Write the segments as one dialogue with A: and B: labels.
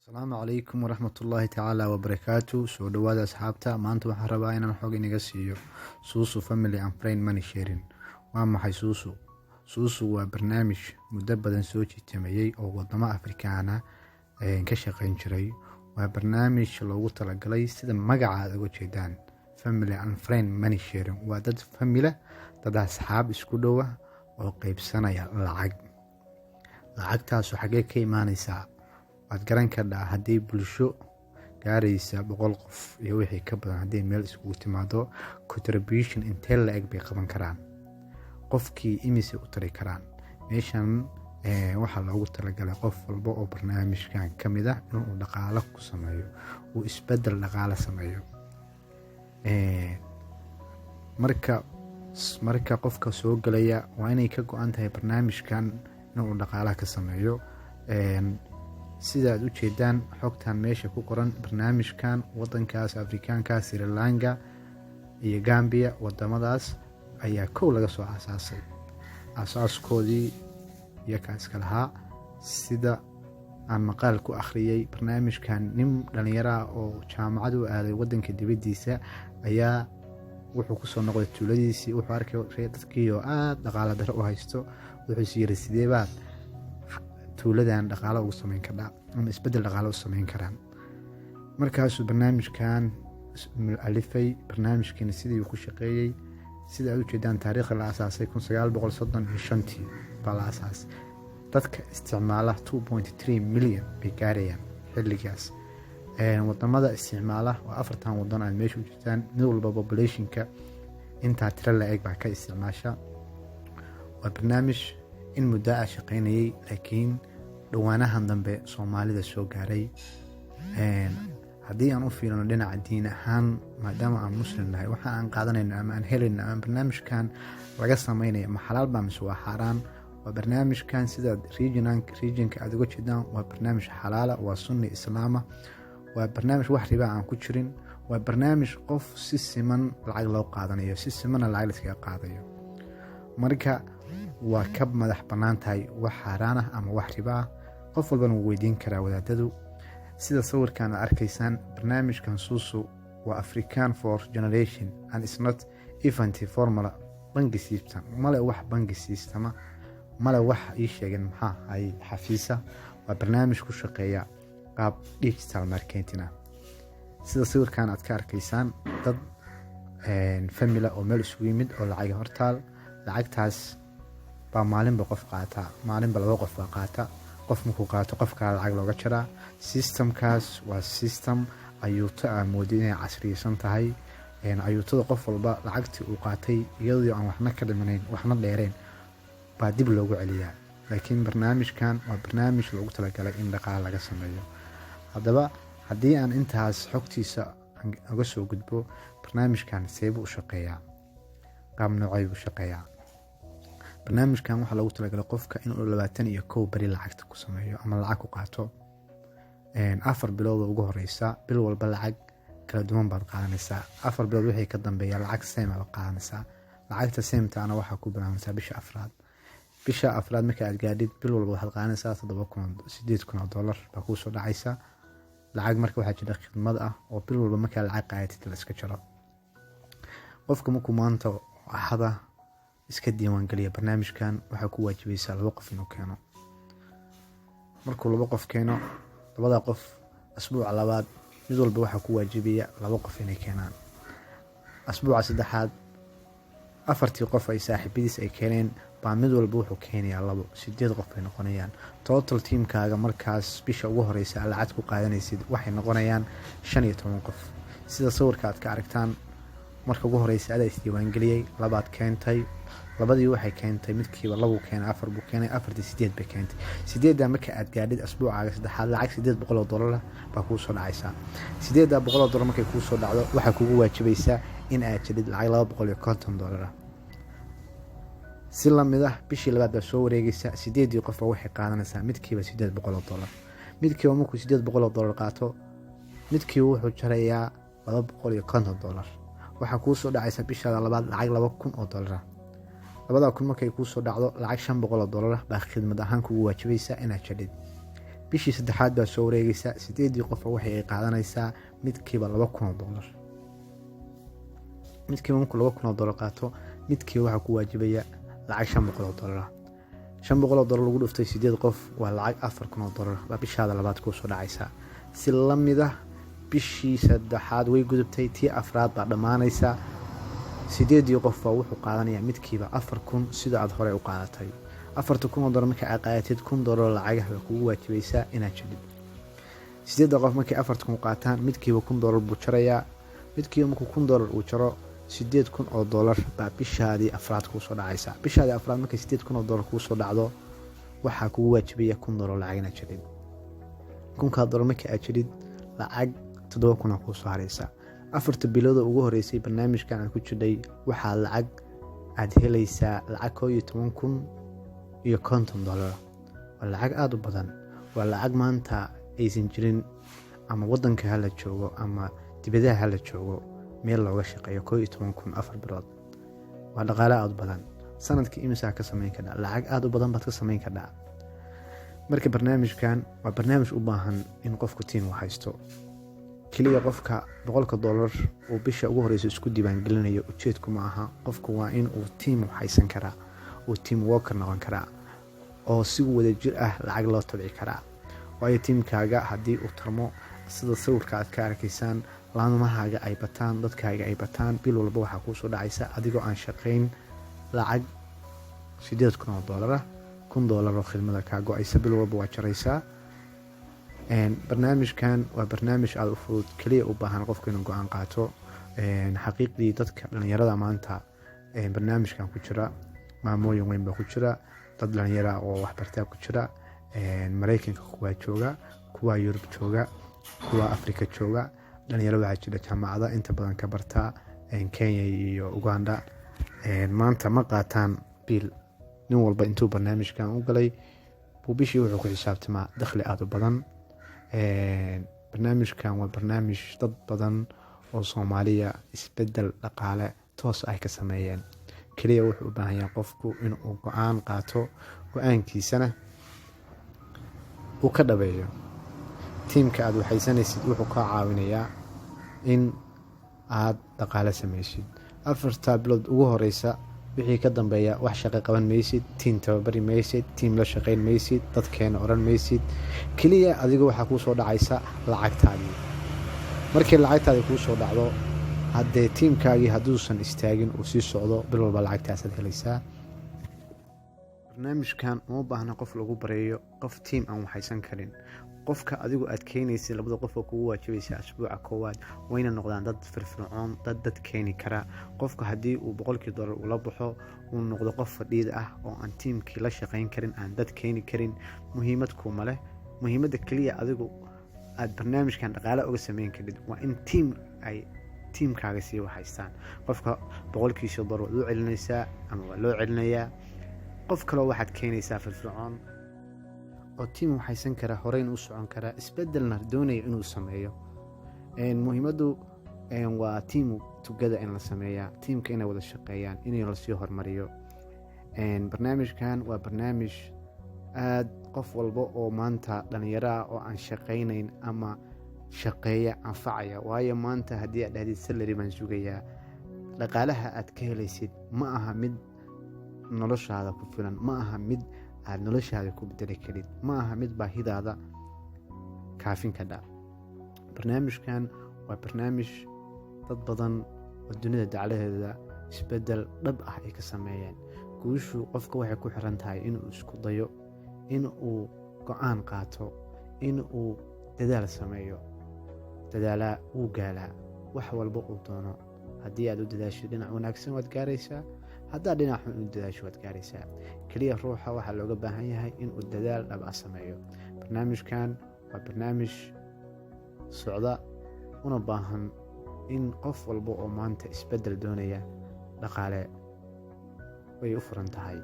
A: Asalaamu calaykum waraxmatullaahi tacaala wabarakaatu. Soo dhawaada, asxaabta. Maanta waxaan rabaa inaan xog inaga siiyo Suusu Family and Friend Money Sharing. Waa maxay Suusu? Suusu waa barnaamij muddo badan soo jiitamayay oo wadamo Afrikaana ka shaqeyn jiray. Waa barnaamij loogu talagalay, sida magaca aad uga jeedaan, family and friend money sharing. Waa dad family, dad asxaab isku dhowa oo qeybsanaya lacag. Lacagtaasu xaggee ka imaaneysaa? Waad garan kardhaa. Haddii bulsho gaaraysa 100 qof iyo wixii ka badan haddii meel iskugu timaado, contribution intee la eg bay qaban karaan? Qofkii imise u tari karaan? Meeshan waxaa loogu talagalay qof walba oo barnaamijkan ka mid ah inuu dhaqaalo ku sameeyo, uu isbedel dhaqaalo sameeyo. Marka qofka soo gelaya waa inay ka go-an tahay barnaamijkan inuu dhaqaalaha ka sameeyo. Sida aad ujeedaan xogtan meesha ku qoran, barnaamijkan wadankaas Afrikaanka, Sri Lanka iyo Gambia, wadamadaas ayaa kow laga soo aasaasay. Aasaaskoodii iyakaa iska lahaa. Sida aan maqaal ku akhriyey, barnaamijkan nin dhalinyaro ah oo jaamacad u aaday wadanka dibaddiisa ayaa wuxuu kusoo noqday tuuladiisii. Wuxuu arkay dadkii oo aada dhaqaala daro u haysto. Wuxuusi yiri, "Sidee baad tuuladan dhaqaalo ugu sameyn kardhaa ama isbedel dhaqaalo u sameyn karaan?" Markaasuu barnaamijkan alifay. Barnaamijkiina sidii uu ku shaqeeyey, sida aad ujeedaan, taariikhda la asaasay 1935-tii baa la asaasay. Dadka isticmaala 2.3 million bay gaarayaan xilligaas. Wadamada isticmaala waa afartan wadan aad meesha u jirtaan. Mid walba populationka intaa tiro la eg baa ka isticmaasha. Waa barnaamij in muddo ah shaqeynayay, laakiin dhowaanahan dambe Soomaalida soo gaaray. Haddii aan u fiirino dhinaca diin ahaan, maadaama aan Muslim nahay, waxa aan qaadanayno ama aan helayno ama barnaamijkan laga sameynaya ma xalaal baa mise waa xaaraan? Waa barnaamijkan, sidaad regionka aad uga jeedaan, waa barnaamij xalaala, waa sunni islaama, waa barnaamij wax ribaa aan ku jirin, waa barnaamij qof si siman lacag loo qaadanayo, si simanna lacag laiskaga qaadayo. Marka waa ka madax bannaan tahay wax xaaraan ah ama wax riba ah. Qof walbana wuu weydiin karaa wadaadadu. Sida sawirkan aad arkaysaan, barnaamijkan Suusu waa African for generation and is not event formal banki system. Male wax banki systema, male wax ii sheegeen maxaa ay xafiisa. Waa barnaamij ku shaqeeya qaab digital marketing ah. Sida sawirkan aad ka arkaysaan, dad family oo meel isugu yimid oo lacag hortaal. Lacagtaas baa maalinba qof qaata, maalinba laba qof baa qaata. Qof markuu qaato, qof kale lacag looga jaraa. Systemkaas waa system ayuuto aa mooday inay casriyeysan tahay. Ayuutada qof walba lacagtii uu qaatay, iyadoo aan waxna ka dhimanayn, waxna dheereen, baa dib loogu celiyaa. Laakiin barnaamijkan waa barnaamij loogu talagalay in dhaqaale laga sameeyo. Haddaba, haddii aan intaas xogtiisa uga soo gudbo, barnaamijkan seebuu u shaqeeyaa? Qaab noocey u shaqeeyaa? Barnaamijkan waxaa loogu talagalay qofka inuu 21 beri lacagta ku sameeyo ama lacag ku qaato. 4 bilood oo ugu horeysa, bil walba lacag kala duwan baad qaadanaysaa. 4 bilood wixii ka dambeeya, lacag same baad qaadanaysaa. Lacagta sametaana waxaa ku bilaabanaysaa bisha afraad. Bisha afraad marka aad gaadhid, bil walba waxaad qaadanaysaa 7,000, $8,000 baa kuusoo dhacaysa lacag. Marka waxaa jira khidmad ah oo bil walba markaa lacag qaadatid la iska jaro. Qofka markuu maanta Axada iska diiwaangeliya barnaamijkan, waxaa ku waajibaysaa laba qof inuu keeno. Markuu laba qof keeno, labada qof asbuuca labaad mid walba waxaa ku waajibaya laba qof inay keenaan. Asbuuca saddexaad, afartii qof ay saaxiibadiis ay keeneen baa mid walba wuxuu keenayaa labo. Sideed qof bay noqonayaan total teamkaaga. Markaas bisha ugu horeysa lacag ku qaadanaysid waxay noqonayaan 15 qof. Sida sawirka aad ka aragtaan, marka ugu horeysa adaa isdiiwaangeliyey, labaad keentay, labadii waxay keentay, midkiiba labuu keenay, afar buu keenay, afartii sideed bay keentay. Sideeddaa marka aad gaadhid asbuucaaga saddexaad, lacag $800 baa kuu soo dhacaysaa. $800 markay kuu soo dhacdo, waxaa kugu waajibaysaa in aad jidhid lacag $250 ah. Si lamid ah, bishii labaad baa soo wareegaysa. Sideedii qofba waxay qaadanaysaa midkiiba $800. Midkiiba markuu $800 qaato, midkiiba wuxuu jarayaa $250. Waxaa kuu soo dhacaysa bishaada labaad lacag $2,000 ah. 2,000 markay kuu soo dhacdo, lacag $500 ah baa khidmad ahaan kugu waajibaysa inaad jadhid. Bishii saddexaad baa soo wareegaysa. Sideedii qofa waxay ay qaadanaysaa midkiiba $2,000. Midkiiba markuu $2,000 qaato, midkiiba waxaa ku waajibaya lacag $500. $500 lagu dhuftay sideed qof waa lacag $4,000 baa bishaada labaad kuusoo dhacaysa. Si lamid ah, bishii saddexaad way gudubtay, tii afraad baa dhammaanaysa. Sideedii qof baa wuxuu qaadanayaa midkiiba 4,000, sida aad horey u qaadatay. $4,000 marka aad qaadatid, $1,000 lacagaha baa kugu waajibaysaa inaad jadhid. Sideedda qof markay 4,000 qaataan, midkiiba $1,000 buu jarayaa. Midkiiba markuu $1,000 uu jaro, $8,000 baa bishaadii afraad kuusoo dhacaysa. Bishaadii afraad markay $8,000 kuusoo dhacdo, waxaa kugu waajibaya $1,000 lacag inaad jadhid. Kunkaa dollar marka aad jadhid, lacag 7,000 kuusoo haraysa. 4ta bilooda ugu horeysay barnaamijkan aad ku jidhay, waxaa lacag aad helaysaa lacag $11,050. Waa lacag aada u badan, waa lacag maanta aysan jirin, ama wadanka hala joogo ama dibadaha hala joogo, meel looga shaqeeyo 11,000 4 bilood. Waa dhaqaale aada u badan. Sanadkii imisaa ka sameyn kardhaa? Lacag aada u badan baad ka sameyn kardhaa. Marka barnaamijkan waa barnaamij u baahan in qofku team u haysto. Keliya qofka $100 uu bisha ugu horeysa isku diiwaangelinayo ujeedku ma aha. Qofku waa in uu team haysan karaa, uu team worker noqon karaa, oo si wadajir ah lacag loo tabci karaa. Waayo, teamkaaga haddii uu tarmo, sida sawirka aad ka arkaysaan, laamahaaga ay bataan, dadkaaga ay bataan, bil walba waxaa kuusoo dhacaysa adigoo aan shaqayn lacag $8,000 ah. $1,000 oo khidmada kaa go-aysa bil walba waa jaraysaa. Barnaamijkan waa barnaamij aada u fudud, keliya u baahan qofku inuu go-aan qaato. Xaqiiqdii, dadka dhalinyarada maanta barnaamijkan ku jira, maamooyin weyn baa ku jira, dad dhalinyara oo waxbartaa ku jira. Mareykanka kuwaa jooga, kuwaa Yurub jooga, kuwa Africa jooga. Dhalinyaro waxaa jira jaamacada inta badan ka barta Kenya iyo Uganda. Maanta ma qaataan biil. Nin walba intuu barnaamijkan u galay buu bishii wuxuu ku xisaabtamaa dakhli aada u badan. Barnaamijkan waa barnaamij dad badan oo Soomaaliya isbedel dhaqaale toos ay ka sameeyeen. Keliya wuxuu u baahan yahay qofku inuu go-aan qaato, go-aankiisana uu ka dhabeeyo. Teamka aad waxaysanaysid wuxuu kaa caawinayaa in aad dhaqaale sameysid 4ta bilood ugu horeysa. Wixii ka dambeeya wax shaqo qaban maysid, team tababari maysid, team la shaqeyn maysid, dadkeena oran maysid. Keliya adiga waxaa kuusoo dhacaysa lacagtaadii. Markii lacagtaadii kuusoo dhacdo, haddee teamkaagii hadduusan istaagin, uu sii socdo, bil walba lacagtaasaad helaysaa. Barnaamijkan uma baahna qof lagu bareeyo, qof team aan waxaysan karin. Qofka adigu aad keenaysid, labada qof oo kugu waajibaysa asbuuca koowaad, wayna noqdaan dad firfircoon, dad keeni kara. Qofka haddii uu $100 ula baxo, uu noqdo qof fadhiid ah oo aan teamkii la shaqeyn karin, aan dad keeni karin, muhiimad kuma leh. Muhiimadda keliya adigu aad barnaamijkan dhaqaale uga sameyn karid waa in team ay teamkaaga sii waxaystaan. Qofka boqolkiisa dollar waad u celinaysaa ama waa loo celinayaa. Qof kaloo waxaad keenaysaa firfircoon oo team waxaysan karaa, horeyna u socon karaa, isbedelna doonaya inuu sameeyo. Muhiimaddu waa team together in la sameeyaa, teamka inay wada shaqeeyaan, in lasii hormariyo. Barnaamijkan waa barnaamij aad qof walba oo maanta dhalinyaro ah oo aan shaqaynayn ama shaqeeya anfacaya. Waayo, maanta haddii aad dhahdid salary baan sugayaa, dhaqaalaha aad ka helaysid ma aha mid noloshaada ku filan, ma aha mid aad noloshaada ku bedeli karid, ma aha mid baahidaada kaafin kadha. Barnaamijkan waa barnaamij dad badan oo dunida daclaheeda isbedel dhab ah ay ka sameeyeen. Guushu qofka waxay ku xiran tahay inuu isku dayo, in uu go-aan qaato, in uu dadaal sameeyo. Dadaalaa wuu gaalaa wax walba uu doono. Haddii aad u dadaashid dhinac wanaagsan, waad gaaraysaa. Haddaad dhinac xun u dadaasho, waad gaaraysaa. Keliya ruuxa waxaa looga baahan yahay inuu dadaal dhab ah sameeyo. Barnaamijkan waa barnaamij socda, una baahan in qof walba oo maanta isbeddel doonaya dhaqaale way u furan tahay.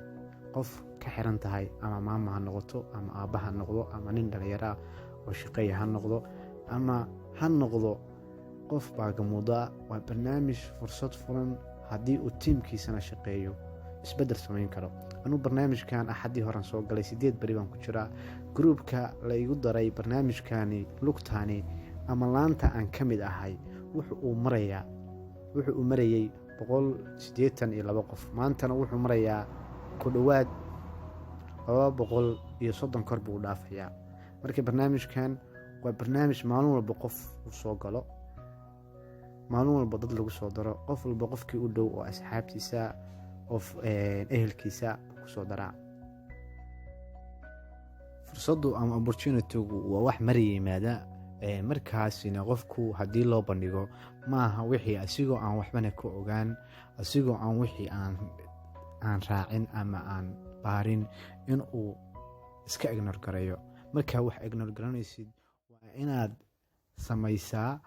A: Qof ka xiran tahay, ama maama ha noqoto, ama aabba ha noqdo, ama nin dhallinyaro ah oo shaqeeya ha noqdo, ama ha noqdo qof baagamuuda, waa barnaamij fursad furan. Haddii uu teamkiisana shaqeeyo, isbedel samayn karo. Anuu barnaamijkan Axaddii horan soo galay, 8 beri baan ku jiraa. Groupka la igu daray barnaamijkani, lugtaani ama laanta aan ka mid ahay, wuxuu uu marayey 182 qof. Maantana wuxuu marayaa ku dhowaad 230, kor buu dhaafayaa. Marka barnaamijkan waa barnaamij maalin walba qof uu soo galo, maalin walba dad lagu soo daro. Qof walba qofkii u dhow oo asxaabtiisa, qof ehelkiisa kusoo daraa. Fursaddu ama opportunitygu waa wax mar yimaada. Markaasina qofku haddii loo bandhigo, maaha wixii asigoo aan waxbana ka ogaan, asigoo aan wixii aan raacin ama aan baarin, in uu iska ignore gareeyo. Markaa wax ignore garanaysid, waa inaad samaysaa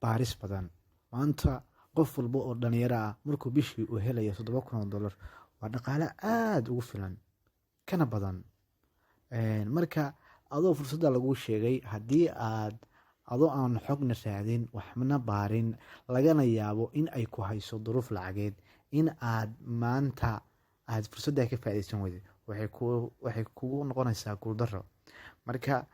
A: baaris badan. Maanta qof walba oo dhalinyaro ah markuu bishii uu helayo $7,000, waa dhaqaale aada ugu filan kana badan. Marka adoo fursadda laguu sheegay, haddii aad adoo aan xogna raadin, waxna baarin, lagana yaabo in ay ku hayso duruuf lacageed, in aad maanta aad fursadda ka faaideysan weyday, waxay kugu noqonaysaa guuldaro. Marka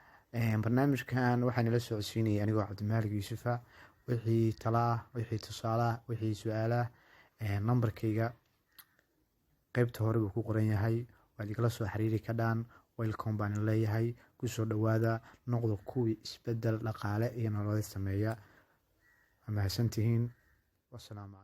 A: barnaamijkan waxaa nala socodsiinayay anigoo Cabdimaalig Yuusufa. Wixii talaah, wixii tusaalaah, wixii su-aalah, nambarkayga qeybta hore buu ku qoran yahay, waad igala soo xiriiri kadhaan. Welcome baan leeyahay, kusoo dhowaada, noqda kuwii isbedel dhaqaale iyo nololeed sameeya. Waa mahadsantihiin, wasalaamu.